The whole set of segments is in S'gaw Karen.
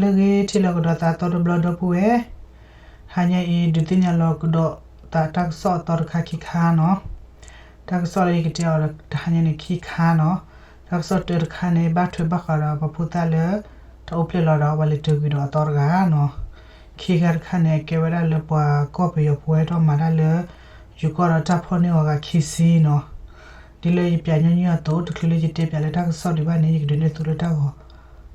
လၢဂ့ၤ ထံၣ်လိာ်ကဒီးသးအသီတဘျီ ဒီပုၢ်ဝဲၢ်, ဟါညါအံၤ ဒုးသ့ၣ်ညါလိာ်ကဒီးသးတၢ်ကစီၣ်အသီတခါခံခါနီၤ. တၢ်ကစီၣ်လၢယကတဲအီၤတဟါညါန့ၣ် ခံခါနီၤ. တၢ်ကစီၣ်တၢတခါန့ၣ် ဘၣ်ထွဲဘၣ်ဃးဒီးပှၤဖိသၣ်လၢ တၢ်အိၣ်ဖျဲၣ်လီၤဒီးပှၤလဲၤတၢၤကွံာ်ဒီးအသီတဂၤနီၤ. ခံခါတခါန့ၣ် အကဲဝဲဒၣ်လၢပှၤကီၢ်ပယီၤဖိဝဲထီၣ်မၤတၢ်လၢ ယိၤကီၢ်ဒီးတၢ်ဖီၣ်န့ၢ်အီၤဂၤခံဆံနီၤ. ဒ်လၢယပျးညီနုၢ်အသိး တချုးလၢယတဲပျးလၢတၢ်ကစီၣ်ဒံးဘၣ်န့ၣ် ယကဒုးနဲၣ်သုလၢတၢ်ဂီၤ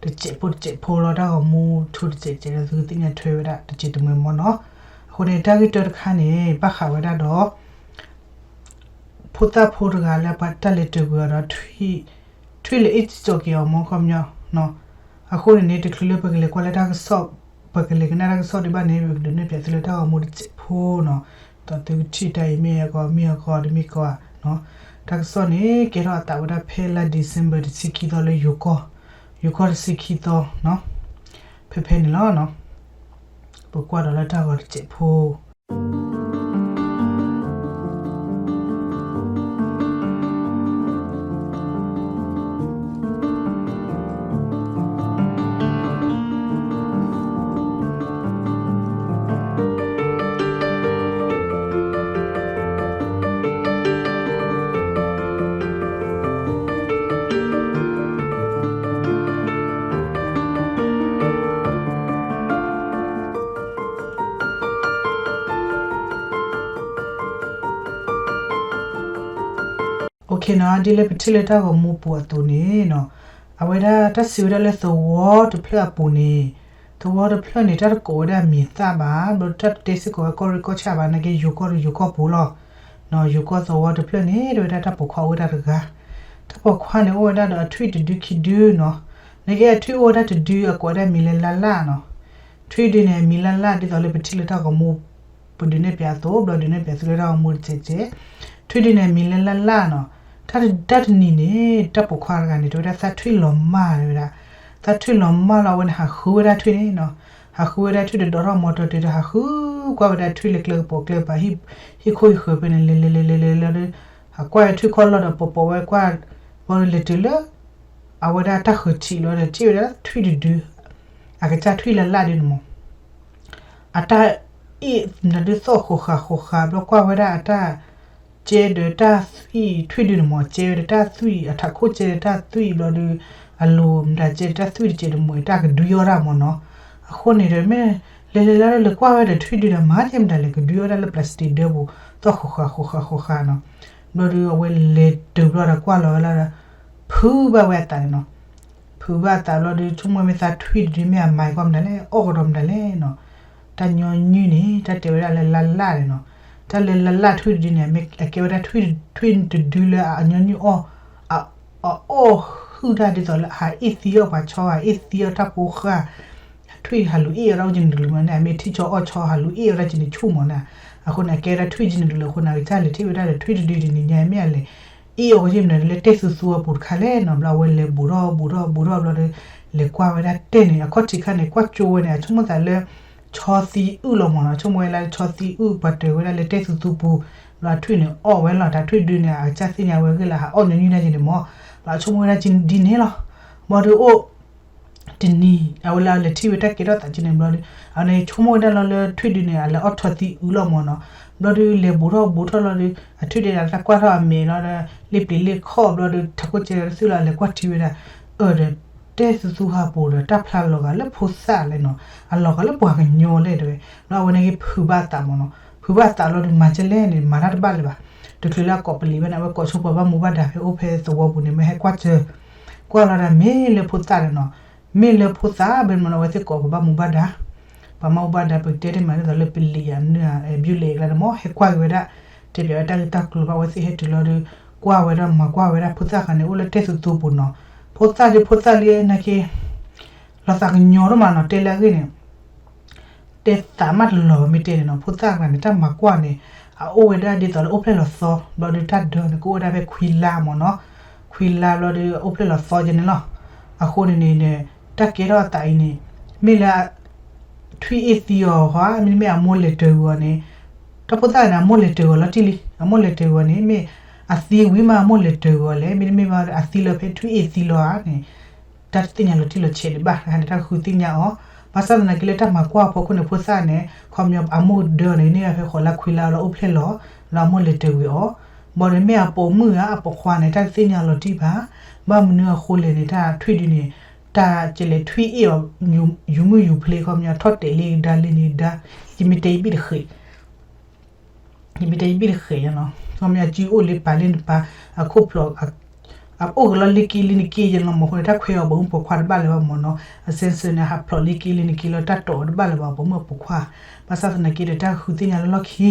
တစဲးဖိတစဲးဖိလီၤ. တၢ်ဂီၤမူထူတစဲးစဲးဒီး သုကသ့ၣ်ညါထွဲဝဲဒၣ်တစဲးတမှဲၤမီၢ်နီၤ. အဃိန့ၣ် တၢ်ဂ့ၢ်တၢတခါန့ၣ် ဘၣ်ဃးဝဲဒၣ်ဒီး ဖိသၣ်ဖိတဂၤလၢပှၤတၢ်လဲၤတၢၤကွံာ်အီၤဒီး ထွံၣ်လဲၤအ့ၣ်စ့ၣ်က့ၤအီၤမီၢ် ခီပညီနီၤ. အဃိန့ၣ်န့ၣ် တချုးလၢပကလဲၤကွၢ်လၢတၢ်ကစီၣ် ပကလဲၤကနၣ်တၢ်ကစီၣ်ဒံးဘၣ်န့ၣ် ပကဒုးနဲၣ်ပျးသုလၢတၢ်ဂီၤမူတစဲးဖိနီၤ. ဒီးသုကထံၣ်တၢ်အံၤမ့ၢ်အဂီၢ် မ့ၢ်အဂီၢ် တမ့ၢ်ကီးဧါနီၤ. တၢ်ကစီၣ်န့ၣ် ကဲထီၣ်အသးဝဲဒၣ်ဖဲလါ December တဆံခံသီလၢယိၤကီၢ်, ယိၤကီၢ်တဆံခံသီနီၤ. ဖဲဖဲန့ၣ်လီၤနီၤ. ပကွၢ်ဒီးလၢတၢ်ဂီၤတစဲးဖိ OK နီၤ, ဒ်လၢပထံၣ်လၢတၢ်ဂီၤမူပူၤအသိးန့ၣ်နီၤ, အဝဲဒၣ်တၢ်စံးဝဲဒၣ်လၢသဝီတဖျၢၣ်အပူၤန့ၣ်, သဝီတဖျၢၣ်န့ၣ် တၢ်တကိးဝဲဒၣ်မံၤသၣ်ဘၣ်, ဘျီတၢ်တတဲစ့ၢ်ကီးဝဲကီၢ်ရ့ၣ်ကီၢ်ဆၣ်ဘၣ်, နာ်က့ယိၤကီၢ်ဒီးယိၤကီၢ်ပူၤလီၤ. ယိၤကီၢ်သဝီတဖျၢၣ်န့ၣ် တဲဝဲဒၣ်တၢ်ပိာ်ခွါအိၣ်ဝဲဒၣ်တဂၤ, တၢ်ပိာ်ခွါန့ၣ်အိၣ်ဝဲဒၣ်ဒီးအထွံၣ်တဒုခံဒုနီၤ, နာ်က့အထွံၣ်အိၣ်ဝဲဒၣ်တဒု အကိးဝဲဒၣ်မံၤလၢလၢ်လၢ်နီၤ. ထွံၣ်ဒုန့ၣ် မံၤလၢလၢ် ဒ်သိးလၢပထံၣ်လၢတၢ်ဂီၤမူ ပဒုးနဲၣ်ပၠးအသိး, ဘျီဒုးနဲၣ်ပၠးသုလၢတၢ်ဂီၤမူတစဲးစဲး, ထွံၣ်ဒုန့ၣ် မံၤလၢလၢ်လၢ်နီၤ. တၢ်တနံၤန့ၣ် တၢ်ပိာ်ခွါတဂၤန့ၣ် တဲဝဲဒၣ်သးထွံၣ်လီၤမၢ်ဝဲဒၣ်, သးထွံၣ်လီၤမၢ်လီၤ အဝဲန့ၣ်ဟးဃုဝဲဒၣ်ထွံၣ်န့ၣ်နီၤ, ဟးဃုဝဲဒၣ်ထွံၣ်ဒီးဒိးထီၣ်မီတီၤတုၤဒီး ဟးဃုကွၢ်ဝဲဒၣ်ထွံၣ်လၢကျဲကပိာ်ကျဲပၤ ဟံၣ်ခိၣ်ဟံၣ်ဃၢၤဖဲန့ၣ် လဲၤလဲၤလဲၤလဲၤလဲၤလီၤဒီး ဟးကွၢ်ထွံၣ်ခီၣ်လီၢ်ဒီးပိာ်ပိာ်ဝဲကွၢ်, ဘျီဒီးလဲၤတုၤလၢ အဝဲဒၣ်တၢ်ဃၢၤထံးလီၤဒီး ထံၣ်ဝဲဒၣ်ထွံၣ်တဒု, အကစၢ်ထွံၣ်လၢလၢ်ဒုန့ၣ်မး အတၢ်အ့ၣ်မတၤဒုးသီၣ်ဃိးဃာ်ဃိးဃာ် ဘျီကွၢ်ဝဲဒၣ်အတၢ်ကဲဒီးတၢ်သွံၣ်ထွံၣ်ဒုန့ၣ်မး, ကဲဝဲဒီးတၢ်သွံၣ် အထးခိၣ်ကဲဒီးတၢ်သွံၣ် ဘျီဒီး အလိၤမတၤကဲဒီးတၢ်သွံၣ်တကဲးတမှဲး တၢ်ကဒွံအီၣ်ဒၣ်မးနီၤ. အဃိန့ၣ်ဒီးမ့ၢ် လဲၤလဲၤလီၤဒီးလဲၤကွၢ်ဝဲဒီးထွံၣ်ဒုဒီး မၤကဲမတၤလဲၣ် ကဒွံအီၣ်ဒၣ်လၢ plastic ဒၢပူၤ သီၣ်ဃိးဃာ်ဃိးဃာ်ဃိးဃာ်နီၤ. ဘျီဒီးအဝဲလဲၤတုၤဘျီဒီးကွၢ်လီၤဝဲလီၤဒီး ဖုးဘၣ်ဝဲအသးန့ၣ်နီၤ. ဖုးဘၣ်အသးဘျီဒီး ဆိကမိၣ်မ့ၢ်သးထွံၣ်တဒုမ့ၢ်အမၤကွၢ်မတၤလဲၣ် အီၣ်ကဒီးမတၤလဲၣ်နီၤ. တၢ်ညီနုၢ်န့ၣ် တၢ်တဲဝဲဒၣ်လၢလၢ်လၢ်န့ၣ်နီၤ. တၢ်လၢလၢ်လၢ်ထွံၣ်တဒုန့ၣ် အကဲဝဲဒၣ်ထွံၣ်တဒုလၢအညီနုၢ်အီၣ် အအီၣ်ဟုၣ်တၢ်ဒ်သိးလၢအဟးအ့ၣ်သံအီၣ်ပှၤဆီ ဟးအ့ၣ်သံအီၣ်တၢ်ဖိဃၢ်, ထွံၣ်ဟးလူၤအ့ၣ်အီၣ်ဒၣ်ဝဲကန့ၣ်တကလုာ်မးန့ၣ် အမ့ၢ်ထံၣ်ဆီအီၣ်ဆီ ဟးလူၤအ့ၣ်အီၣ်ဒၣ်ကန့ၣ်ဆူၣ်မးန့ၣ်. အဃိန့ၣ် အကဲဝဲဒၣ်ထွံၣ်ကန့ၣ်တကလုာ်အဃိန့ၣ် အကစၢ်လဲၤထံၣ်ဝဲဒၣ်ဒီးထွံၣ်တဒုတနံၤညါ မ့ၢ်အလဲၤအ့ၣ်အီၣ်ကန့ၣ်မတၤဒုလၢတဲသူသူအပူၤတခါလဲၣ်နီၤ. ဘျီအဝဲလဲၤဘူးထီၣ်ဘူးထီၣ်ဘူးထီၣ်ဘျီဒီး လဲၤကွၢ်ဝဲဒၣ်တဲန့ၣ် အခီၣ်ထံးခါန့ၣ် ကွၢ်ကၠိဝဲန့ၣ် အဆိကမိၣ်သးလၢ ဆီသံအုၣ်လီၤမးနီၤ. ဆိကမိၣ်ဝဲလၢဆီသံအုၣ်ပှၤတၢၤဝဲဒၣ်လၢတဲသူသူပူၤ, ဘျီထွံၣ်န့ၣ်အီၣ်ဝဲလီၤ. တၢ်ထွံၣ်ဒုန့ၣ် အကစၢ်သ့ၣ်ညါဝဲဂ့ၢ်လၢဟးအီၣ်ညီနုၢ်ဒၣ်ကန့ၣ်မး, ဘျီဆိကမိၣ်ဝဲဒၣ်ဒ်န့ၣ်လီၤ. ဘျီဒီးအိၣ် တနံၤ အဝဲလၢအလဲၤထံၣ်ဝဲတၢ်ကဲထီၣ်သးကန့ၣ်ဘျီဒီး အဝဲန့ၣ်ဆိကမိၣ်ဝဲဒၣ်လီၤလၢထွံၣ်ဒုန့ၣ် အလဲၤအီၣ်ဆီသံအုၣ်လီၤမးနီၤ. ဘျီဒီးလဲၤဘူးထီၣ်ဘူးထီၣ်လီၤဒီး အထွံၣ်ဒုန့ၣ် တၢ်ကွၢ်ထီၣ်အမဲာ်လီၤဒီး လ့ပျံၤလ့ခီၣ်ဘျီဒီး ထးခိၣ်ကဲဒီးတသူၣ်လီၤ အလဲၤကွၢ်ထံဝဲဒၣ် အၢဒီး တဲသူသူဟးပူၤဒီး တၢ်ဖျါလီၤဂာ်လၢဖိသၣ်လဲၣ်နီၤ, အလီၤဂာ်လၢပှၤကညီလဲၣ်တဲဝဲ. ဘျီအဝဲန့ၣ်က့ၤဖုးဘၣ်အသးမးနီၤ, ဖုးဘၣ်အသးလီၤဒီး မၤကဲလဲၣ်န့ၣ် မၤတၢ်တဘၣ်လၢၤဘၣ်. တချုးလၢအကိးပလံးဘၣ်န့ၣ် အဝဲကိးဆိပှၤဘၣ်မူဘၣ်ဒါဖဲအိၣ်ဖဲသဝီပူၤန့ၣ် မ့ၢ်ဟဲကွၢ်စၢၤ, ကွၢ်လီၤဒီးမ့ၢ်လၢဖိသၣ်ဒီးနီၤ, မ့ၢ်လၢဖိသၣ်ဘၣ်မးနီၤ အဝဲသ့ၣ်ကိးပှၤဘၣ်မူဘၣ်ဒါ ပှၤမူဘၣ်ဒါ ပကတဲတ့ၢ်မးဒ်သိးလၢပလံးဧါ မနုၤဧါ ဘျုးလံကျါန့ၣ်မး ဟဲကွၢ်က့ၤဝဲဒၣ်, တဲပၠးဝဲတၢ်ဂ့ၢ်တၢ်ကျိၤဘၣ် အဝဲသ့ၣ်ဟဲတုၤလီၤဒီး ကွၢ်ဝဲဒၣ်မၤကွၢ်ဝဲဒၣ်ဖိသၣ်ဃါန့ၣ် အိၣ်လၢတဲသူသူပူၤနီၤ, ဖိသၣ်ဒီးဖိသၣ်လံနာ်က့ လီၤသးကညီၤဒိၣ်မးနီၤ တဲလၢအဂ့ၢ်န့ၣ် တဲသးမးတလီၤဘၣ်မ့ၢ်တဲန့ၣ်နီၤ, ဖိသၣ်တဂၤန့ၣ် တၢ်မၤကွၢ်န့ၣ် အအိၣ်ဝဲဒၣ်ဒ်သိးလၢအိၣ်ဖျဲၣ်လီၤသီ ဘျီဒီးတၢ်ဒၢန့ၣ် ကအိၣ်ဝဲဒၣ်ဖဲခွံလါမးနီၤ, ခွံလါဘျီဒီး အိၣ်ဖျဲၣ်လီၤသီကဲန့ၣ်လီၤ. အဃိန့ၣ်န့ၣ် တၢ်ကဲထီၣ်အသးအံၤန့ၣ် မ့ၢ်လၢ ထွံၣ်အ့ၣ်သံအီၤဧါ, မ့တမ့ၢ်အမိၢ်လဲၤတၢၤကွံာ်အီၤန့ၣ်, တၢ်ဖိသၣ်န့ၣ် အမိၢ်လဲၤတၢၤကွံာ်အီၤလီၤတံၢ်လံ, အမိၢ်လဲၤတၢၤကွံာ်အီၤန့ၣ် မ့ၢ်အသံဝံၤမးအမိၢ်လဲၤတၢၤကွံာ်အီၤလဲၣ်, မ့တမ့ၢ်ဘၣ်အသံလၢဖဲထွံၣ်အ့ၣ်သံလီၤဧါန့ၣ် တၢ်တသ့ၣ်ညါလီၤတံၢ်လီၤဆဲးဒံးဘၣ်, တၢ်ဃုသ့ၣ်ညါအီၤ, ဘၣ်ဆၣ်သနာ်က့လၢတၢ်မၤကွၢ်အဖီခိၣ်န့ၣ် ဖိသၣ်န့ၣ် ခီပညီအမိၢ်ဒၢန့ၣ် န့ၢ်ဖဲဃိးလါခွံလါလၢအိၣ်ဖျဲၣ်လီၤ, လၢအမိၢ်လဲၤတၢၤကွံာ်အီၤ, ဘၣ်ဒီးမ့ၢ်အပိာ်မုၣ်ဧါ အပိာ်ခွါန့ၣ် တၢ်တသ့ၣ်ညါလီၤတံၢ်ဘၣ်. ဘၣ်မနုၤအဃိလဲၣ်န့ၣ် တၢ်ထွံၣ်ဒုန့ၣ် တၢ်ကလဲၤထွံၣ်အ့ၣ်အီၤ ယူၤမုၢ်ယူၤဖျ့ ခီပညီထီၣ်တဲာ်လံကဒါလံန့ၣ်ဒါ, ယမ့ၢ်တဲယဘ့ၣ်တဃ့ၣ် ယမ့ၢ်တဲယဘ့ၣ်တဃ့ၣ်ညါနီၤ, ခီပညီအစုအိၣ်လၢပာ်လၢနပာ် အခိၣ်ဖျိး အအိၣ်ကလီလံက့လံနက့ယဲလီၤမၢ်အဃိန့ၣ် တၢ်ခွဲးအီၤဘၣ်မုၢ်ပိာ်ခွါတဘၣ်လၢၤဘၣ်မၢ်နီၤ, အ sensor န့ၣ် ဟးဖျိးလံက့လံနက့လီၤ တၢ်တိာ်အီၤတဘၣ်လၢၤဘၣ် ပိာ်မုၣ်အပိာ်ခွါ, ဘၣ်ဆၣ်သနာ်က့ဒီးတၢ်ကဃုသ့ၣ်ညါလၢလီၢ်ခံ,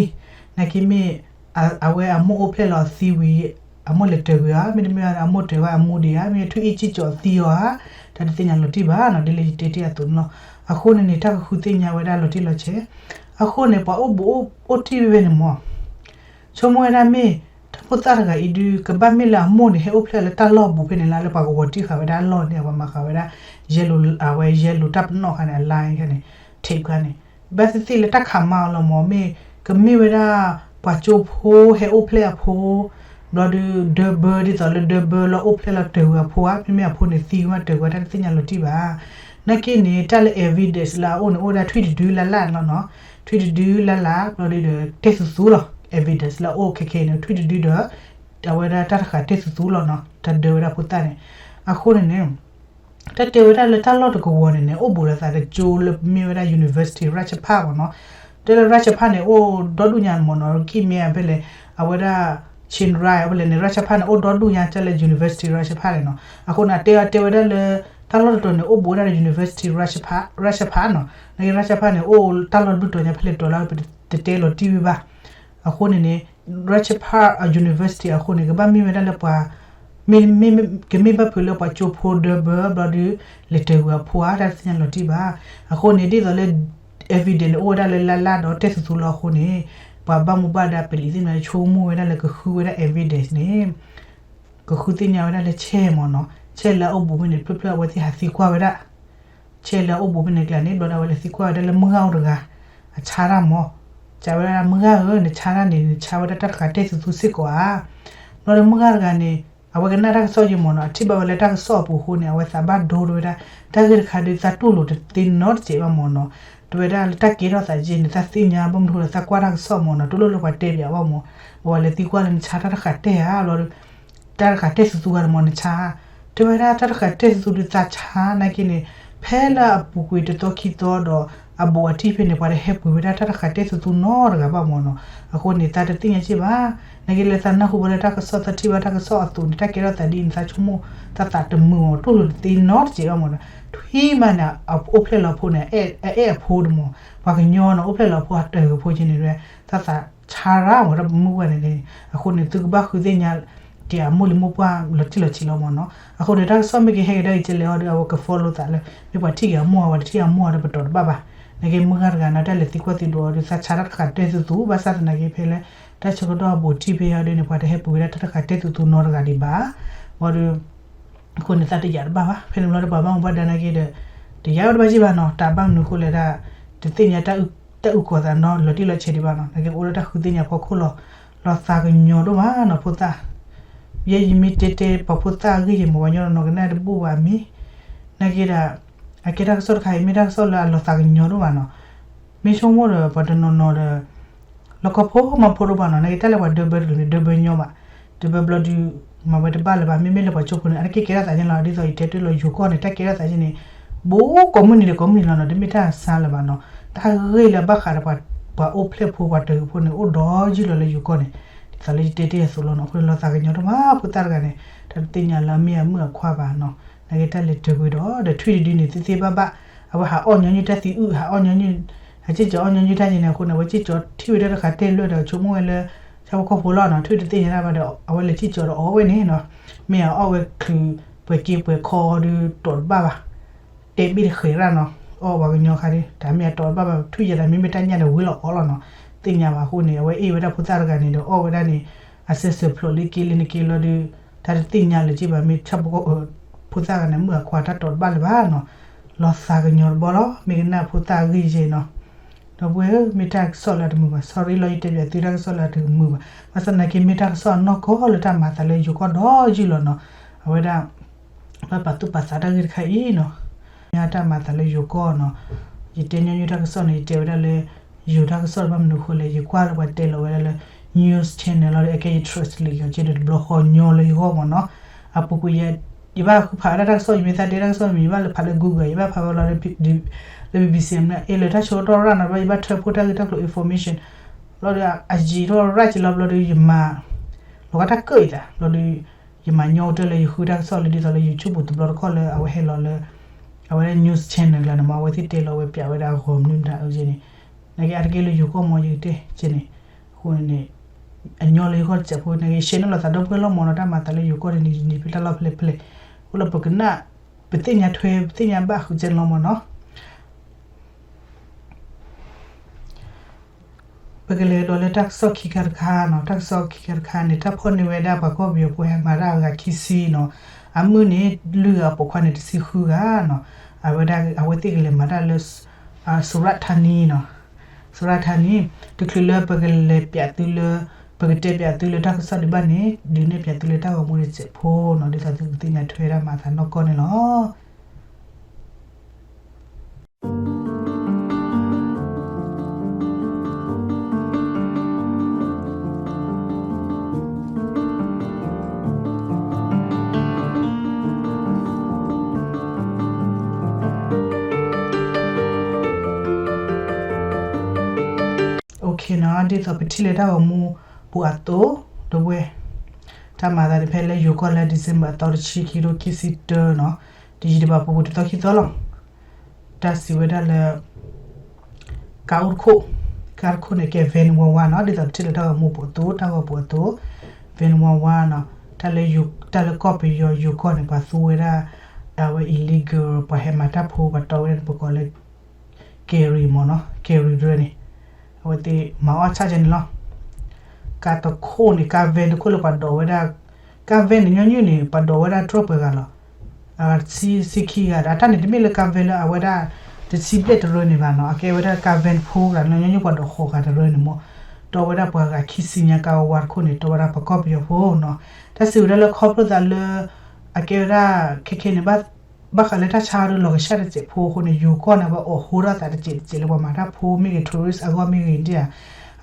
နာ်က့မ့ၢ် အဝဲအမိၢ်အိၣ်ဖျဲၣ်လီၤသံဝံၤ အမိၢ်လဲၤတၢၤကွံာ်ဧါ, မ့တမ့ၢ်အမိၢ်တၢၤဝဲအမူဒံးဧါ, မ့ၢ်ထွံၣ်အ့ၣ်စံၣ်ကၠီၤသံအီၤဧါ, တၢ်တသ့ၣ်ညါလီၤတံၢ်ဘၣ်နီၤ, ဒ်လၢယတဲတ့ၢ်အသိးန့ၣ်လီၤ. အဃိန့ၣ်န့ၣ် တၢ်ကဃုသ့ၣ်ညါဝဲဒၣ်လီၤတံၢ်လီၤဆဲး, အဃိန့ၣ် ပှၤအိၣ်ဘူးအိၣ်တံၢ်ဝဲန့ၣ်မၢ် ဆိကမိၣ်ဝဲဒၣ်မ့ၢ် တၢ်ဖိသၣ်တဂၤအံၤဒုး ကဘၣ်မ့ၢ်လၢအမိၢ်န့ၣ် ဟဲအိၣ်ဖျဲၣ်လၢတၢ်လီၢ်ဘူးဖဲန့ၣ်လၢ လၢပှၤကဝီၤတံၢ်ဃာ်ဝဲဒၣ်အလီၢ်န့ၣ် ပှၤမၤဃာ်ဝဲဒၣ် ယဲလိၤ အဝဲယဲလိၤ တၢ်ပနီၣ်ခါန့ၣ် အ line ခါန့ၣ် tape ခါန့ၣ် ဘၣ်သ့ၣ်သ့ၣ်လၢတၢ်ခးမါအီၤလီၤမၢ် မ့ၢ်ကမ့ၢ်ဝဲဒၣ် ပှၤကၠိဖိဟဲအိၣ်ဖျဲၣ်အဖိ ဘျီဒုး ဒၢဘၢ ဒ်သိးလၢဒၢဘၢလၢအိၣ်ဖျဲၣ်လီၤတၢၤကွံာ်အဖိဧါ, မ့မ့ၢ်အဖိန့ၣ်သံဝဲတၢၤကွံာ် တၢ်တသ့ၣ်ညါလီၤတံၢ်ဘၣ်. နာ်က့န့ၣ် တၢ်လၢ evidence လၢအအိၣ်န့ၣ် အိၣ်ဝဲဒၣ်ထွံၣ်တဒုလၢ်လၢ်န့ၣ်လီၤနီၤ, ထွံၣ်တဒုလၢ်လၢ် ဘျီဒုးဒီး တဲသူသူလီၤ evidence လၢအအိၣ်ခဲခဲအံၤန့ၣ် ထွံၣ်တဒုဒီး အဝဲဒၣ်တၢ်တဃာ်တဲသူသူလီၤနီၤ, တၢ်ဒၢဝဲဒၣ်ဖိသၣ်န့ၣ်. အဃိန့ၣ်န့ၣ် တၢ်တဲဝဲဒၣ်လၢတၢ်လီၢ်တကဝီၤန့ၣ်န့ၣ် အိၣ်ဘူးလိာ်သးတကၠိလၢမ့ၢ်ဝဲဒၣ် University Ratchapan မၢ်နီၤ, တဲလၢ Ratchapan န့ၣ် အိၣ်ဒီဒူၣ်ညါမၢ်နီၤ, ကံၢ်မ့ၢ်ဖဲလဲၣ် အဝဲဒၣ် Chiang Rai ဖဲလဲၣ်န့ၣ် Ratchapan န့ၣ် အိၣ်ဒီဒူၣ်ညါ တၢ်လၢ University Ratchapan န့ၣ်နီၤ. အဃိန့ၣ် အတဲအတဲဝဲဒၣ်လၢ တၢ်လီၢ်တတီၤန့ၣ် အိၣ်ဘူးဝဲဒၣ်လၢ University Ratchapan နီၤ, နာ်က့ Ratchapan န့ၣ် အိၣ်တၢ်လီၢ်တဘျုးတီၤညါဖဲလဲၣ်တီၤလၢပတတဲလီၤတံၢ်ဝဲဘၣ်. အဃိန့ၣ်န့ၣ် Ratchapan University အဃိန့ၣ် ကဘၣ်မ့ၢ်ဝဲဒၣ်လၢပှၤ မ့မ့ၢ် ကမ့ၢ်ဘၣ်ဖုးလၢပှၤကၠိဖိဒၢဘၢဘျီဒုး လဲၤတၢၤကွံာ်အဖိဧါ တၢ်တသ့ၣ်ညါလီၤတံၢ်ဘၣ်. အဃိန့ၣ် ဒ်သိးလၢ evidence န့ၣ် အိၣ်ဝဲဒၣ်လၢလၢ်လၢ်ဒီးတဲသူသူလီၤအဃိန့ၣ် ပှၤဘၣ်မူဘၣ်ဒါပလံးသ့ၣ်န့ၣ် ဆိကမိၣ်ဝဲဒၣ်လၢကဃုဝဲဒၣ် evidence န့ၣ် ကဃုသ့ၣ်ညါဝဲဒၣ်လၢ chair မၢ်နီၤ, chair လၢအအိၣ်ဘူးဖဲန့ၣ် ဖျၢၣ်ဖျၢၣ်အဝဲသ့ၣ်ဟးသံကွၢ်ဝဲဒၣ် chair လၢအအိၣ်ဘူးဖဲန့ၣ်ကျါန့ၣ် ဘျီဒီးအဝဲလဲၤသံကွၢ်ဝဲဒၣ်လၢမုၢ်ဂၤအိၣ်တဂၤ အဆါတၢ်မၢ်, စံးဝဲဒၣ်မုၢ်ဂၤဧၢ နဆါတၢ်န့ၣ် နဆါဝဲဒၣ်တၢ်တဃာ်တဲသူသူစ့ၢ်ကီးဧါ. ဘျီဒီးမုၢ်ဂၤတဂၤန့ၣ် အဝဲကနၣ်တၢ်ကစီၣ်ယံၤမၢ်နီၤ, အထံၣ်ဘၣ်ဝဲလၢတၢ်ကစီၣ်အပူၤအဃိန့ၣ် အဝဲသးဘၣ်ဒိဝဲဒၣ်, တၢ်ဂ့ၢ်တခါဒုး သးတူၢ်လိာ်တသ့နီတစဲးဘၣ်မၢ်နီၤ. တဲဝဲဒၣ်လၢတၢ်ကဲထီၣ်သးက့န့ၣ် သးသ့ၣ်ညါဘၣ်မနုၤဃိလၢသးကွၢ်တၢ်ကစီၣ်မၢ်နီၤ, တလိၣ်လၢပှၤတဲပၠးဘၣ်မၢ်, ပဝဲလဲၤသံကွၢ်လၢနဆါတၢ်တဃာ်တဲဧါ ဘျီဒီး တၢ်တဃာ်တဲသူသူဂၤတမၢ်နဆါ, တဲဝဲဒၣ်တၢ်တဃာ်တဲသူသူဒုးသးဆါနာ်က့န့ၣ်, ဖဲလၢအပူၤကွံာ်တသီခံသီဒီး အဘူးအတံၢ်ဖဲန့ၣ် ပှၤတဟဲပှ့ၤဝဲဒၣ်တၢ်တဃာ်တဲသူသူနီတဂၤဘၣ်မၢ်နီၤ. အဃိန့ၣ် သးတသ့ၣ်ညါစ့ၢ်ဘၣ်, နာ်က့လၢသးနၢ်ဟူဘၣ်လၢတၢ်ကစီၣ် သးထံၣ်ဘၣ်တၢ်ကစီၣ်အသိးန့ၣ် တၢ်ကဲထီၣ်သးဒ်အံၤန့ၣ် သးဆိကမိၣ် သးသးတမုာ်အီၤ တူၢ်လိာ်တသ့နီတစဲးဘၣ်မၢ်နီၤ. ထွံၣ်မးန့ၣ် အအိၣ်ဖျဲၣ်လီၤအဖိန့ၣ် အအဲၣ်အဖိတမၢ်, ပှၤကညီနီၤ အိၣ်ဖျဲၣ်လီၤအဖိအတၢ်ဂ့ၤဖိက့န့ၣ် သးသးဆါရၣ်မၢ် တၢ်မုၢ်ဝဲန့ၣ်န့ၣ်. အဃိန့ၣ် သုကဘၣ်ဃုသ့ၣ်ညါ က့ၤအမိၢ်လံၤမိၢ်ပှၢ်လီၤတံၢ်လီၤဆဲးလီၤမၢ်နီၤ. အဃိန့ၣ် တၢ်ကစီၣ်မ့ၢ်က့ၤဟဲက့ၤဒၣ်အံၤကလဲၤအီၤဒီး အဝဲက follow သးလၢ မ့ၢ်ပှၤထံၣ်က့ၤအမိၢ်အဝဲတထံၣ်အမိၢ်အဒီးပတီၢ်တဘၣ်ဘၣ်. နာ်က့မုၢ်ဂၤတဂၤန့ၣ် တၢ်လဲၤသံကွၢ်သံဒိးအီၤဒီး သးဆါတၢ်တဃာ်တဲသူသူ ဘၣ်ဆၣ်သနာ်က့ဖဲလၢ တၢ်ဆၢကတီၢ်အဘူးအတံၢ်ဖဲအံၤဒ်န့ၣ် ပှၤတဟဲပှ့ၤဝဲဒၣ်တၢ်တဃာ်တဲသူသူနီတဂၤဒံးဘၣ်. ဘၣ်ဒီး အဃိန့ၣ် သးတယာ်တဘၣ်ဘၣ်. ဖဲန့ၣ်ဘျီဒီး ပှၤဘၣ်မူဘၣ်ဒါနာ်က့ဒီး တယာ်ဝဲတဘၣ်စ့ၢ်ဘၣ်နီၤ, တၢ်ဘၣ်မနုၤအဃိလဲၣ်ဒၣ် တသ့ၣ်ညါ တၢ်အုၣ်ကီၤသးနီၤ လီၤတံၢ်လီၤဆဲးဒံးဘၣ်နီၤ. နာ်က့ပအိၣ်လၢတၢ်ဃုသ့ၣ်ညါဖီခိၣ်လီၤ. လီၤသးကညီၤဒိၣ်မးနီၤ ဖိသၣ်, ယဲယမ့ၢ်တဲတဲ ပှၤဖိသၣ်အဂ့ၢ်ယဲၢ်မၢ် ပှၤကညီတနီၤကနၣ်တဘူၣ်ဘၣ်မ့ၢ်, နာ်က့ဒီး အကဲတၢ်ကစီၣ်တခါအံၤ မ့ၢ်တၢ်ကစီၣ်လၢအလီၤသးကညီၤဒိၣ်မးနီၤ. မ့ၢ်ဆိကမိၣ်ဒီး ပှၤတနီၤနီၤဒီး လီၢ်ခီဖိမၤဖိဒိၣ်ဘၣ်နီၤ. နာ်က့တၢ်လၢပှၤဒၢဘၢတကလုာ်န့ၣ် ဒၢဘၢညီဘၣ်, ဒၢဘၢဘျီဒုး မၤဝဲတဘၣ်လၢၤဘၣ်. မ့မ့ၢ်လၢပှၤကၠိဖိန့ၣ် အါတက့ၢ်ကဲထီၣ်သးန့ၣ်လီၤ. ဒ်သိးယတဲတ့ၢ်လီၤ ယိၤကီၢ်န့ၣ် တၢ်ကဲထီၣ်သးက့န့ၣ် ဘူးကိးမုၢ်နံၤဒီးကိးမုၢ်နံၤလီၤနီၤ. တမ့ၢ်တၢ်ဆါလၢၤဘၣ်နီၤ. တၢ်ဂ့ၢ်လၢအဘၣ်ဃးဒီးပှၤအိၣ်ဖျဲၣ်ဖိ ပှၤတၢၤဂ့ၤဖိန့ၣ် အိၣ်ဒီးယုၢ်လီၤလၢယိၤကီၢ်န့ၣ် ဒ်သိးလၢယတဲတ့ၢ်အသိးလီၤနီၤ. အဃိန့ၣ် လီၤသးကညီၤဒိၣ်မး ဖိသၣ်တဂၤန့ၣ် တၢ်တသ့ၣ်ညါလၢအမ့ၢ်အမုၣ်အခွါဘၣ်နီၤ. နာ်က့တၢ်လဲၤတၢၤကွံာ်ဒီး ဒီးထွံၣ်တဒုန့ၣ် သ့သ့ဘၣ်ဘၣ်, အဝဲဟးအီၣ်ညီနုၢ်တၢ်သံအုၣ် ဟးအီၣ်ညီနုၢ် ဟးစံၣ်ကၠီၤအီၣ်ညီနုၢ်တၢ်က့န့ၣ် အဃိန့ၣ် အဝဲစံၣ်ကၠီၤထံၣ်ဝဲဒၣ်တဃာ်တဲလၢာ်ဒီး ဆိကမိၣ်ဝဲလၢ ဆၣ်ဖိကီၢ်ဖိလီၤနီၤ. ထွံၣ်တသ့ၣ်ညါတၢ်ဘၣ်ဒီး အဝဲလဲၤစံၣ်ကၠီၤဒီးအီၣ်ဝဲန့ၣ်နီၤ. မ့ၢ်အအီၣ်ဝဲချုးပှဲၤက့ပှဲၤခီဒီးတီၤတဘၣ်ဘၣ်. တဲဘ့ၣ်တဃဲးရၣ်နီၤ. အီၣ်ပှၤကညီခါဒ် တၢ်မ့ၢ်အတီၤတဘၣ်ဘၣ် ထွံၣ်ယဲဒၣ် မ့မ့ၢ်တၢ်ညၣ်ဒီးဝံၤလီၤအီၣ်လီၤနီၤ. သ့ၣ်ညါဘၣ်အဃိန့ၣ် အဝဲအ့ၣ်ဝဲဒၣ်ဖိသၣ်တဂၤန့ၣ်ဒီး အီၣ်ဝဲဒၣ်န့ၣ် အစဲးစဲးဖျိးလံက့လံနက့လီၤဒီး တၢ်တသ့ၣ်ညါလၢၤက့ဘၣ် မ့ၢ်ဆၣ်ဖိကီၢ် ဖိသၣ်ဂၤန့ၣ် မုၣ်အခွါတၢ်တီၤတဘၣ်လၢၤဘၣ်နီၤ. လီၤသးကညီၤတဘီလီၤ မ့ၢ်ကနၣ်ဖိသၣ်အဂ့ၢ်ယဲၢ်နီၤ. ဒီပုၢ်ဝဲၢ်ဧၢ မ့ၢ်တၢ်ကစီၣ်လၢအတမုာ်ဘၣ် sorry လီၤ ယတဲပၠးသု တၢ်ကစီၣ်လၢအတမုာ်ဘၣ်. ဘၣ်ဆၣ်သနာ်က့ မ့ၢ်တၢ်ကစီၣ်အနီၢ်ကီၢ်လၢတၢ်မၤသးလၢယိၤကီၢ်ဒီးယုၢ်လီၤနီၤ. အဝဲဒၣ် ဘၣ်ပာ်သူၣ်ပာ်သးတၢ်ဂ့ၢ်တခါအံၤနီၤ. ညါတၢ်မၤသးလၢယိၤကီၢ်နီၤ, ယတဲညီနုၢ်တၢ်ကစီၣ်န့ၣ် ယတဲဝဲဒၣ်လၢ ယိၤတၢ်ကစီၣ်တဘၣ်မနုၤအဃိလဲၣ်, ယကွၢ်လၢပှၤတဲလီၤဝဲဒၣ်လၢ news channel လီၤဒီး အကဲယ trust လံယီၤကဲဒီးတဘျီဃီညီလၢယဂီၢ်မ့ၢ်နီၤ, အပူၤကွံာ်ယ ယဘၣ်ဃုဖးဝဲဒၣ်တၢ်ကစီၣ် ယမ့ၢ်သးတဲတၢ်ကစီၣ်မ့ၢ် ယဘၣ်လၢဖးလၢ Google ယဘၣ်ဖးဝဲလီၤလၢ လၢ BBC မ့ၢ် အဲၣ်လၢတၢ်ဆၢကတီၢ်ရၣ်နီၤ ဘၣ်ယဘၣ်ထၢဖှိၣ်တၢ်ဂ့ၢ်တၢ်ကျိၤ information ဘျီဒီး အယံာ်ထီၣ်ရၣ်က့ၤလီၤဘျီဒီး ယမၤ လီၤဂာ်တၢ်ကၢၣ်အံၤသး ဘျီဒီး ယမၤညီကတၢၢ်လၢယဃုတၢ်ကစီၣ်လၢဒ်သိးလၢ YouTube ပူၤတဘျီတခီၣ်လၢအဝဲဟဲလီၤလၢ အဝဲဒၣ် news channel ကျါန့ၣ်မ့ၢ် အဝဲသ့ၣ်တဲလီၤဝဲပျးဝဲဒၣ်အဂီၢ်မနုၤမတၤအုကဲန့ၣ်, နာ်က့အါတက့ၢ်လၢယိၤကီၢ်မ့ၢ်ယကတဲကဲန့ၣ်, အဃိန့ၣ် အညီလၢယဂီၢ်တစဲးဖိ နာ်က့ share န့ၢ်လိာ်သးဒီပုၢ်ဝဲၢ်လီၤမ့ၢ်နီၤ တၢ်မၤသးလၢယိၤကီၢ်တနံၤတနံၤဖဲတၢ်လီၢ်ဖဲလဲၣ်ဖဲလဲၣ်, အိၣ်လၢပကနၣ် ပသ့ၣ်ညါထွဲ ပသ့ၣ်ညါဘၣ်ဃုာ်ကဲန့ၣ်လီၤမ့ၢ်နီၤ. ပကလဲၤကဒီးလၢတၢ်ကစီၣ်ခံခါတခါနီၤ, တၢ်ကစီၣ်ခံခါတခါန့ၣ် တၢ်ဖီၣ်န့ၢ်ဝဲဒၣ်ပှၤကီၢ်ပယီၤဖိဟဲမၤတၢ်အဂၤခံဆံနီၤ, အမုၢ်န့ၣ်လွံၢ်ဂၤ ပိာ်ခွါန့ၣ် တဆံဃုဂၤနီၤ, အဝဲဒၣ် အဝဲသ့ၣ်ကလဲၤမၤတၢ်လၢ စူရၣ်ထါနံနီၤ, စူရၣ်ထါနံ, တချုးလၢပကလဲၤပျးသုလၢ ပကတဲပျးသုလၢတၢ်ကစီၣ်ဒံးဘၣ်န့ၣ် ဒုးနဲၣ်ပျးသုလၢတၢ်ဂီၤမူတစဲးဖိနီၤ, ဒ်သိးသုကသ့ၣ်ညါထွဲဒၣ်မၤသးနီၢ်ကီၢ်န့ၣ်လီၤ. Okay နီၤ, ဒ်သိးပထံၣ်လၢတၢ်ဂီၤမူပူၤအသိး ဒီပုၢ်ဝဲၢ်, တၢ်မၤသးတဖဲလၢယိၤကီၢ်လၢ December အသီတဆံ ခံကထိခံဆံတၢနီၤ, တယံာ်တဘၣ်ပူၤပူၤတသီခံသီလီၤ. တၢ်စံးဝဲဒၣ်လၢ ကါအိၣ်တခိၣ်, ကါတခိၣ်န့ၣ်ကဲ van ဝါဝါနီၤ, ဒ်သိးပထံၣ်လၢတၢ်ဂီၤမူပူၤအသိး တၢ်ဂီၤပူၤအသိး van ဝါဝါနီၤ, တၢ်လၢ တၢ်လၢကီၢ်ပယီၤယိၤကီၢ်န့ၣ် ပှၤသူဝဲဒၣ် အဝဲ illegal ပှၤဟဲမၤတၢ်ဖိ ပှၤတီဝဲဒၣ်န့ၣ် ပကိးလၢ carry မ့ၢ်နီၤ, carry တရၢန့ၣ် အဝဲသ့ၣ်မၤအီၣ်ဆၣ်ကဲန့ၣ်လီၤ. ကါတခိၣ်န့ၣ် ကါ van တခိၣ်လၢပှၤဒိးဝဲဒၣ်, ကါ van န့ၣ် ညီနုၢ်န့ၣ် ပှၤဒိးဝဲဒၣ်တြီၢ်ပှဲၤဂၤလီၤ. တဆံ ဆံခံဂၤဒီး အတၢ်န့ၣ်တမ့ၢ်လၢကါ van လၢအဝဲဒၣ် တဆံဘျဲၣ်တရၢန့ၣ်ဘၣ်နီၤ, အကဲဝဲဒၣ်ကါ van ဖိဂၤလီၤ, ညီနုၢ်ပှၤဒိးဃိးဂၤတရၢန့ၣ်မ့ၢ် တီဝဲဒၣ်ပှၤဂၤခံဆံညါ ကါဝါဝါတခိၣ်န့ၣ် တီဝဲဒၣ်ပှၤကီၢ်ပယီၤဖိနီၤ. တၢ်စံးဝဲဒၣ်လၢခီဖျိသးလၢ အကဲဝဲဒၣ် ခဲခဲန့ၣ် ဘၣ်ဃးလၢတၢ်ဆါဒုးလီၤကဆှၣ်တစဲးဖိအဃိန့ၣ် ယိၤကီၢ်န့ၣ် အဝဲအိးဟိထီၣ်သးတစဲးတစဲးလၢပှၤမၤတၢ်ဖိ မ့ၢ်ဂ့ၤ tourist အဂီၢ်မ့ၢ်ဂ့ၤဒ်ဧါ.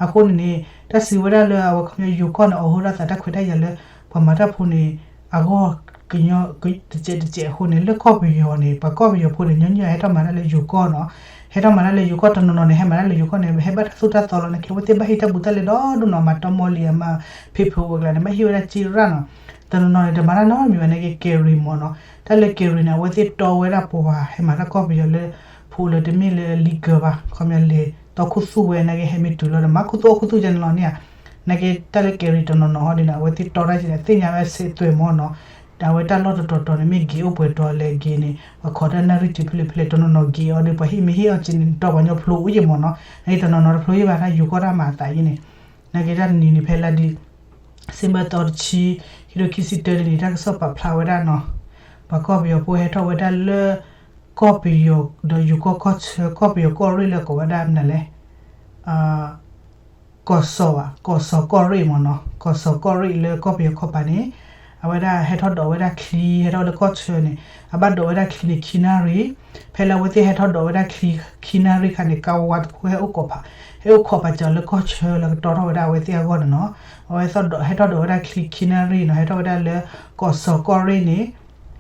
အဃိန့ၣ်န့ၣ် တၢ်စံးဝဲဒၣ်လၢအဝဲခီဖျိယိၤကီၢ်န့ၣ် အိးဟိထီၣ်သးတၢ်ခွဲးတၢ်ယာ်လၢ ပှၤမၤတၢ်ဖိန့ၣ် အဂီၢ်ကညီ တစဲးတစဲးအဃိန့ၣ် လၢကီၢ်ပယီၤန့ၣ် ပှၤကီၢ်ပယီၤဖိန့ၣ် ညီနုၢ်အဟဲထီၣ်မၤတၢ်လၢယိၤကီၢ်နီၤ, ဟဲထီၣ်မၤတၢ်လၢယိၤကီၢ်တနီၤနီၤန့ၣ် ဟဲမၤတၢ်လၢယိၤကီၢ်န့ၣ် ဟဲဘၣ်တၢ်သိၣ်တၢ်သီလီၤ, နာ်က့အဝဲသ့ၣ်ဘၣ်ဟ့ၣ်တၢ်ဘူးတၢ်လဲဒီဒိၣ်နီၤ, မၤတီမီလံ အမၤ paperwork ကျါန့ၣ် ဘၣ်ဟ့ၣ်ဝဲဒၣ်စ့ရၣ်နီၤ, တနီၤနီၤန့ၣ် တမၤတၢ်နီတမံၤဘၣ် နာ်က့ carry မ့ၢ်နီၤ, တၢ်လၢ carry န့ၣ် အဝဲသ့ၣ်တီဝဲဒၣ်ပှၤဟဲမၤတၢ်ကီၢ်ပယီၤလၢ ဖိလၢတမ့ၢ်လၢ legal ဘၣ်, ခီပညီလဲၤတီခူသူၣ်ဝဲ နာ်က့ဟဲမ့ၢ်တုၤလီၤဒီး မၤခူသူၣ်အီၣ်ခူသူၣ်ကဲန့ၣ်လီၤန့ၣ်ဧါ, နာ်က့တၢ်လၢ carry တနီၤနီၤဟီဒ်န့ၣ် အဝဲသ့ၣ်တီတၢ်ကဲန့ၣ် သ့ၣ်ညါဝဲစဲးသွဲၣ်မ့ၢ်နီၤ, ဒီးအဝဲတၢ်လီၢ်တတီၤတီၤန့ၣ် မ့ၢ်ဂ့ၤအိၣ်ပှဲၤတီၤလဲၣ်ဂ့ၤန့ၣ် ပှၤခိးတၢ်နၣ်ရံၣ်တုၤဖဲလဲၣ်ဖဲလဲၣ် တနီၤနီၤဂ့ၤအီၤဒီး ပှၤဟ့ၣ်မ့ၢ်ဟ့ၣ်အီၤကဲန့ၣ် တီပှၤကညီဖျိအိၣ်ယဲၢ်မ့ၢ်နီၤ, နာ်က့တနီၤနီၤတဖျိယဲၢ်ဘၣ် တၢ်ယိၤကီၢ်တၢ်မၤအသးအံၤန့ၣ်, နာ်က့တၢ်တနံၤန့ၣ် ဖဲလါဒံၣ် စ့ဘၢၣ်သီတဆံ ခံကထိခံဆံတၢတနံၤ တၢ်ကစီၣ်ပာ်ဖျါဝဲဒၣ်နီၤ, ပှၤကီၢ်ပယီၤဖိဟဲထီၣ်ဝဲဒၣ်လၢ ကီၢ်ပယီၤဒီးယိၤကီၢ်ကီၢ်ဆၢ ကီၢ်ပယီၤကီၢ်ရ့ၣ်လၢကိးဝဲဒၣ်မနုၤလဲၣ် ကီၢ်စီၤဘၣ် ကီၢ်စီၤကီၢ်ရ့ၣ်မ့ၢ်နီၤ, ကီၢ်စီၤကီၢ်ရ့ၣ်လၢကီၢ်ပယီၤကီၢ်ပၤန့ၣ် အဝဲဒၣ်ဟဲထီၣ်ဒိးဝဲဒၣ်ချံ ဟဲထီၣ်လၢကီၢ်ဆၢန့ၣ် အဘၣ်ဒိးဝဲဒၣ်ချံန့ၣ် ခံနၣ်ရံၣ်, ဖဲလၢအဝဲသ့ၣ်ဟဲထီၣ်ဒိးဝဲဒၣ်ချံ ခံနၣ်ရံၣ်ခါန့ၣ် ကါဝါတခိၣ်ဟဲအိၣ်ခိးဖး ဟဲအိၣ်ခိးပာ်စၢၤလၢကီၢ်ဆၢလၢကတီထီၣ်ဝဲဒၣ်အဝဲသ့ၣ်အဂီၢ်န့ၣ်နီၤ, အဝဲဟဲထီၣ်ဒိးဝဲဒၣ်ချံ ခံနၣ်ရံၣ်နီၤ ဟဲထီၣ်ဝဲဒၣ်လၢ ကီၢ်စီၤကီၢ်ရ့ၣ်န့ၣ်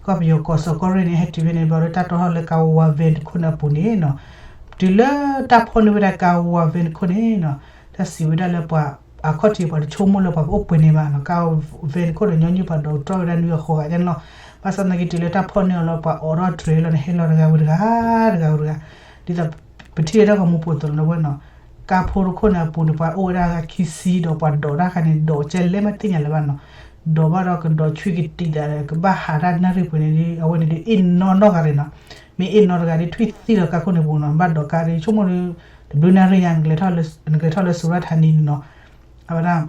ကီၢ်ပယီၤကီၢ်စီၤကီၢ်ရ့ၣ်န့ၣ် ဟဲတုၤဖဲန့ၣ် ဘျီဒီးတၢ်တီထီၣ်လၢကါဝါ van တခိၣ်န့ၣ်အပူၤန့ၣ်နီၤ, တုၤလၢတၢ်ဖီၣ်န့ၢ်ဝဲဒၣ်ကါဝါ van တခိၣ်န့ၣ်နီၤ, တၢ်စံးဝဲဒၣ်လၢပှၤ အခီၣ်ထံးပှၤတဆိကမိၣ်လၢပှၤကအိၣ်ပှဲၤန့ၣ်ဘၣ်နီၤ, ကါဝါ van တခိၣ်န့ၣ် ညီနုၢ်ပှၤဒိးတြီၢ်ဝဲဒၣ်နွံဂၤဃိးဂၤန့ၣ်လီၤ, ဘၣ်ဆၣ်သနာ်က့တုၤလၢတၢ်ဖီၣ်န့ၢ်အီၤလၢပှၤအိးထီၣ်တြဲၤလီၤန့ၣ် ဟဲလီၤတဂၤဝံၤတဂၤ တဂၤဝံၤတဂၤ, ဒ်သိး ပထံၣ်လၢတၢ်ဂီၤမူပိာ်သိးလီၤဝဲနီၤ, ကါဖိတခိၣ်န့ၣ်အပူၤန့ၣ် ပှၤအိၣ်ဝဲဒၣ်အဂၤခံဆံဒီးပှၤဒိးတၢ်ခါန့ၣ် ဒိးကဲလဲၣ်မးတသ့ၣ်ညါလၢၤဘၣ်နီၤ, ဒိးဘၣ်ဒီးကဒိးဆွံကတံာ်သးဒီး ကဘၣ်ဟးတၢ်နၣ်ရံၣ်ပှဲၤန့ၣ်ဒီး အဝဲန့ၣ်ဒီးအ့ၣ်နီၢ်နီၢ်ဂၤရ့ၣ်နီၤ, မ့ၢ်အ့ၣ်နီၢ်တဂၤဒီးထွံၣ်သံဒီးကါခိၣ်န့ၣ်ပူၤနီၤ, ဘၣ်ဒိးကါဒီး ဆိကမိၣ်ဒီး တဘျုးနၣ်ရံၣ်ညါ နကလဲၤထီၣ်လၢ နကလဲၤထီၣ်လၢစူရၣ်ထါနံန့ၣ်နီၤ, အဝဲဒၣ်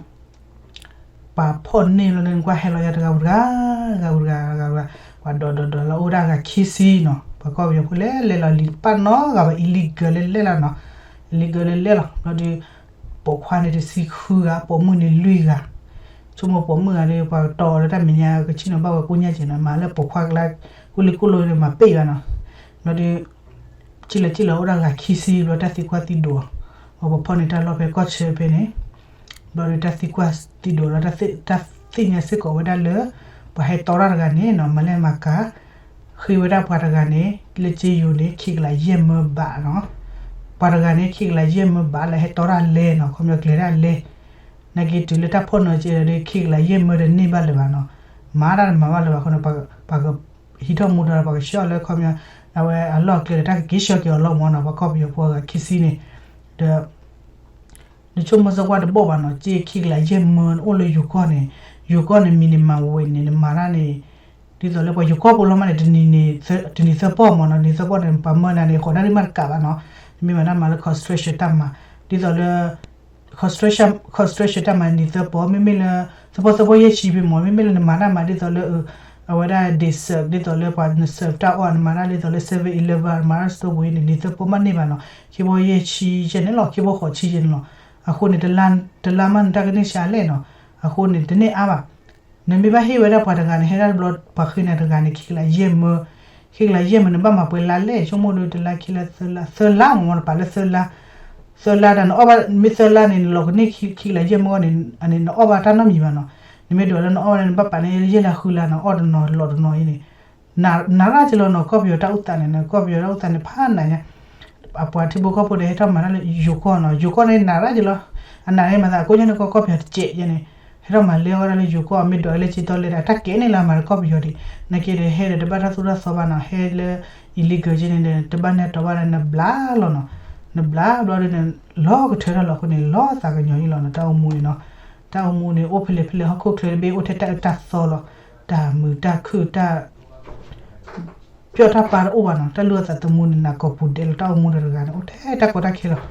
ပှၤဖီၣ်န့ၢ်လီၤန့ၣ် နကွၢ်ဟဲလီၤယၤတဂၤဝံၤတဂၤ တဂၤဝံၤတဂၤ တဂၤဝံၤတဂၤ, ပှၤဒိးဒိးဒိးလီၤအိၣ်ဝဲဒၣ်အဂၤခံဆံနီၤ, ပှၤကီၢ်ပယီၤဖိလဲၤလဲၤလီၤလံ ပာ်နီတဂၤဘၣ် illegal လဲၤလဲၤလီၤနီၤ, illegal လဲၤလဲၤလီၤ ဘျီဒီး ပိာ်ခွါန့ၣ်တဆံဃုဂၤ ပိာ်မုၣ်န့ၣ်လွံၢ်ဂၤ, ဆိကမိၣ်ပိာ်မုၣ်ဂၤဒီး ပှၤတီအီၤလၢတၢ်မဲာ်ညါ ကဆ့ၣ်နီၤဘၣ်ဝဲကိညါက့ၤနီၤ, မၤလၢပိာ်ခွါကလါ ကိလံကိလိၤန့ၣ် မၤပ့ၢ်ဘၣ်နီၤ, ဘျီဒီး ကၠံၣ်လၢကၠံၣ်လၢအိၣ်ဒၣ်ဂၤခံဆံ ဘျီတၢ်သံကွၢ်သံဒိးအီၤ, ပှၤဖီၣ်န့ၢ်တၢ်လီၢ်ဖဲကီၢ်ဆၢဖဲန့ၣ်, ဘျီဒီးတၢ်သံကွၢ်သံဒိးလီၤ, တၢ်သ့ၣ်ညါစ့ၢ်ကီးဝဲဒၣ်လၢ ပှၤဟဲတီတၢ်တဂၤန့ၣ်နီၤ မၤလဲၢ်မၤကၤ ဃ့ဝဲဒၣ်ပှၤတဂၤန့ၣ် လၢကၠ့ယိၤန့ၣ် ခံကလးယဲၢ်မၢဘးနီၤ, ပှၤတဂၤန့ၣ် ခံကလးယဲၢ်မၢဘးလၢဟဲတီတၢ်လဲနီၤ, ခီပညီကျဲၤတၢ်လဲ နာ်က့တုၤလၢတၢ်ဖီၣ်နီၤက့ဒီး ခံကလးယဲၢ်မၢဒီးန့ၢ်ဘၣ်လၢၤဘၣ်နီၤ, မၤတၢ်တမၤဘၣ်လၢၤဘၣ်အဃိန့ၣ် ပှၤကဟံးထီၣ်မူဒီး ပှၤကဆှၢအီၤလၢခီပညီ အဝဲအလီၢ်အကျဲဒီး တၢ်ကက့ၤဆှၢက့ၤအီၤလီၤမၢ်နီၤ, ပှၤကီၢ်ပယီၤဖိအဂၤခံဆံန့ၣ်, ဒီး နဆိကမိၣ်စၢၤကွၢ်တဘီၣ်ဘၣ်နီၤ, ကၠ့ခံကလးယဲၢ်မၢအိၣ်လၢယိၤကီၢ်န့ၣ်, ယိၤကီၢ်န့ၣ် minimum wage န့ၣ် နမၤတၢ်န့ၣ် ဒ်သိးလၢပှၤယိၤကီၢ်ဖိလီၤမၢ်န့ၣ် တနံၤန့ၣ် တနံၤသၢပီၢ်မၢ်နီၤ, တနံၤသၢပီၢ်န့ၣ် ပှၤမၢနၤန့ၣ် ဃိးနၣ်ရံၣ်မးတကးဘၣ်နီၤ, နမ့ၢ်မၤတၢ်မၤလၢ construction တၢ်မၤ, ဒ်သိးလၢ construction construction တၢ်မၤနံၤသၢပီၢ် မ့မ့ၢ်လၢ သၢပီၢ်သၢပီၢ်ယဲၢ်ဆံဖဲမၢ်, မ့မ့ၢ်လၢနမၤတၢ်မၤဒ်သိးလၢ အဝဲဒၣ် day serve ဒ်သိးလၢပှၤန serve တၢ်အီၣ် နမၤတၢ်ဒ်သိးလၢ seven eleven နမၤတၢ် store ပူၤအံၤန့ၣ် နံၤသၢပီၢ်မးန့ၢ်ဘၣ်နီၤ, ခံပီၢ်ယဲၢ်ဆံယဲၢ်န့ၣ်လီၤ, ခံပီၢ်ဃိးဆံယဲၢ်န့ၣ်လီၤ, အဃိန့ၣ် တလါမးနတၢ်ကန့ၢ်ဆါလဲၣ်နီၤ, အဃိန့ၣ် တန့ၢ်အါဘၣ် နမ့ၢ်ဘၣ်ဟ့ၣ်ဝဲဒၣ်ပှၤတဂၤန့ၣ် ဟဲဒၣ်တဘျီ ပှၤဃ့နၤတဂၤန့ၣ် ခံကလးယဲၢ်မၢ, ခံကလးယဲၢ်မၢ နဘၣ်မၤပှဲၤလါလဲၣ်, ဆိကမိၣ်ဒီးတလါခံလါသၢလါ, သၢလါမၢ်မၢ်နပာ်လၢသၢလါ, သၢလါဒီးနအီၣ်ဘၣ် မ့ၢ်သၢလါန့ၣ် နလီၤကန့ၢ်ခံကလးယဲၢ်မၢန့ၣ် အန့ၣ်နအီၣ်ဘၣ်တၢ်နီတမံၤဘၣ်နီၤ, နမ့ၢ်ဒိးလၢနအီၣ်ဘၣ်န့ၣ် နဘၣ်ပာ်န့ၢ်ယဲၢ်လါဃုလါနီၤ, အီၣ်တနီၤလီၤတနီၤအံၤန့ၣ် နၤရၣ်က့လီၤနီၤ, ကီၢ်ပယီၤတၢ်အိၣ်သးန့ၣ်နီၤ, ကီၢ်ပယီၤတၢ်အိၣ်သးန့ၣ် ဖးနးညါ, အပှၤထံဖိကီၢ်ဖိဒီး ဟဲထီၣ်မၤတၢ်လၢယိၤကီၢ်နီၤ, ယိၤကီၢ်န့ၣ် နၤရၣ်က့လီၤ, အနးန့ၣ်မၤသး ကိးညါန့ၣ်ကီၢ် ကီၢ်ပယီၤတစဲးယဲန့ၣ်, ဟဲထီၣ်မၤလဲၤဝဲဒၣ်လၢယိၤကီၢ် မ့ၢ်ဒိးလၢကၠ့တီလဲၤဒီး တၢ်ကဲန့ၣ်လၢအမၤဒီးကီၢ်ပယီၤဒံး, နာ်က့ဒီး ဟဲဒီးတဘၣ်တၢ်သိၣ်တၢ်သီဘၣ်နီၤ, ဟဲလၢ illegal ကၠ့န့ၣ်ဒီး တဘၣ်နဲၣ်တီဘၣ်ဒီး နဘျါလီၤနီၤ, နဘျါဘျီဒီး လီၤကထၢထီၣ်လီၤအဃိန့ၣ် လီၤသးကညီၤအံၤလီၤနီၤ, တၢ်အိၣ်မူန့ၣ်နီၤ, တၢ်အိၣ်မူန့ၣ် အိၣ်ဖဲလဲၣ်ဖဲလဲၣ် ဟီၣ်ခိၣ်ချၢတဘ့ၣ်အိၣ်ထဲတၢ်အၢတၢ်သီလီၤ, တၢ်မုာ်တၢ်ခုၣ်တၢ် ပျီၣ်တၢ်ပာ်တအိၣ်ဘၣ်နီၤ, တၢ်လုၢ်အီၣ်သးသမူန့ၣ် နးကိာ်ပူၤဒဲးလီၤ, တၢ်အိၣ်မူဒီးတဂၤန့ၣ် အိၣ်ထဲတၢ်ကီတၢ်ခဲလီၤ,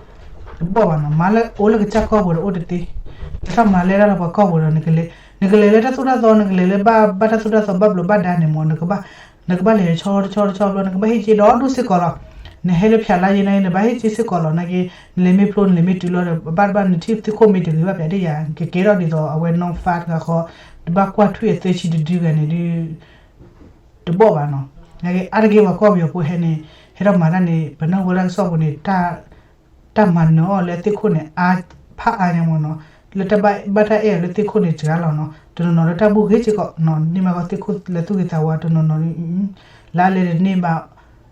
တဘီၣ်ဘၣ်နီၤ, မၤလၢအိၣ်လၢကစၢ်ကီၢ်ပူၤဒီးအိၣ်တသ့, တၢ်မၤလဲၤတၢ်လၢပှၤကီၢ်ပူၤဒီး နကလဲၤ, နကလဲၤလၢတၢ်သိၣ်တၢ်သီ နကလဲၤလၢဘၣ်တၢ်သိၣ်တၢ်သီဘၣ်ဘျီးဘၣ်ဒါန့ၣ်မၢ် နကဘၣ်လဲၤတဆီတဆီတဆီဘျီ နကဘၣ်ဟ့ၣ်ကၠ့ဒီဒူၣ်စ့ၢ်ကီးလီၤ, နဟဲလၢဖၠးလါယဲန့ၣ် နဘၣ်ဟ့ၣ်ကၠ့စ့ၢ်ကီးလီၤ, နာ်က့ နလဲၤမ့ၢ်ဖျိနလဲၤမ့ၢ်တုၤလီၤဒီး ဘၣ်တဘၣ်နထံၣ်သ့ၣ်ခိၣ်မ့ၢ်တဂ့ၤဘၣ် ပျးတ့ၢ်ယၤ ကကဲထီၣ်ဒ်သိးအဝဲနီၢ်ဖးတဂၤဃီ, တဘၣ်ကွၢ်ထွံၣ်အသၢဆံတဒုဂၤန့ၣ်ဒုး တဘီၣ်ဘၣ်နီၤ, နာ်က့အါတက့ၢ်ပှၤကီၢ်ပယီၤဖိဟဲန့ၣ်, ဟဲထီၣ်မၤတၢ်န့ၣ် ပနၢ်ဟူဝဲဒၣ်ကစီၣ်ပူၤန့ၣ် တၢ်မၤနၢၤအီၤလၢအသ့ၣ်ခိၣ်န့ၣ် အါဖးအါညါမၢ်နီၤ, လၢတၢ်ဘၣ်တၢ်အဲၣ်အီၤလၢသ့ၣ်ခိၣ်န့ၣ်စှၤလီၤနီၤ, တနီၤနီၤလၢတၢ်ဘူၣ်ဂ့ၤစ့ၢ်ကီးနီၤ, န့ၢ်မးကီၢ်သ့ၣ်ခိၣ်လၢသူၣ်ဂ့ၤသးဝါတနီၤနီၤ, လၢအလဲၤတန့ၢ်ဘၣ်,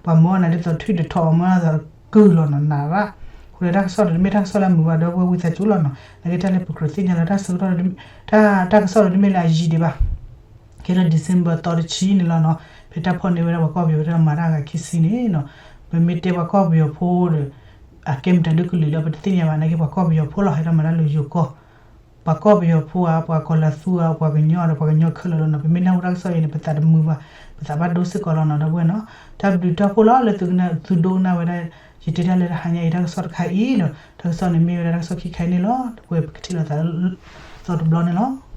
ပှၤမၢနၤဒ်သိးထွံၣ်တထီၣ်မၢနၤဒ်သိးကုၢ်လီၤနီၤ, နးရၣ်, အဃိန့ၣ်တၢ်ကစီၣ်ဒီးတမ့ၢ်တၢ်ကစီၣ်လၢအမုာ်ဘၣ်ဒီး ပဝဲဝံသးစူၤလီၤနီၤ, နာ်က့တၢ်လၢပကြၢးသ့ၣ်ညါလၢတၢ်ဆၢကတီၢ်, တၢ်ကစီၣ်ဒီးတမ့ၢ်လၢအယံာ်ဒံးဘၣ် ကဲလၢ December သီတဆံန့ၣ်လီၤနီၤ, ဖဲတၢ်ဖီၣ်န့ၢ်ဝဲဒၣ်ပှၤကီၢ်ပယီၤတၢ်မၤတၢ်အဂၤခံဆံန့ၣ်နီၤ, ပမ့ၢ်တဲပှၤကီၢ်ပယီၤဖိဒီး အကဲမတၤဒုကလုာ်လၢပတသ့ၣ်ညါဘၣ် နာ်က့ပှၤကီၢ်ပယီၤဖိလီၤ ဟဲထီၣ်မၤတၢ်လၢယိၤကီၢ်, ပှၤကီၢ်ပယီၤဖိဧါ ပှၤကီၤလၤသူဧါ ပှၤကညီဒီး ပှၤကညီခဲလၢာ်လီၤနီၤ, ပမ့ၢ်နၢ်ဟူတၢ်ကစီၣ်အံၤန့ၣ် ပသးတမုာ်ဘၣ်, ပသးဘၣ်ဒိစ့ၢ်ကီးလီၤနီၤ ဒီပုၢ်ဝဲၢ်နီၤ, တၢ်ဘျုးတၢ်ဖှိၣ်လီၤလၢသုဒိကနၣ်ဝဲဒၣ်, ယတဲတၢ်လၢတဟါညါအံၤ တၢ်ကစီၣ်တခါအံၤနီၤ, တၢ်ကစီၣ်န့ၣ်မ့ၢ်ဝဲဒၣ်တၢ်ကစီၣ်ခံခါအံၤန့ၣ်လီၤ, ဒီပုၢ်ဝဲၢ်ပကထံၣ်လိာ်သးလၢ သီတဘျီန့ၣ်လီၤ.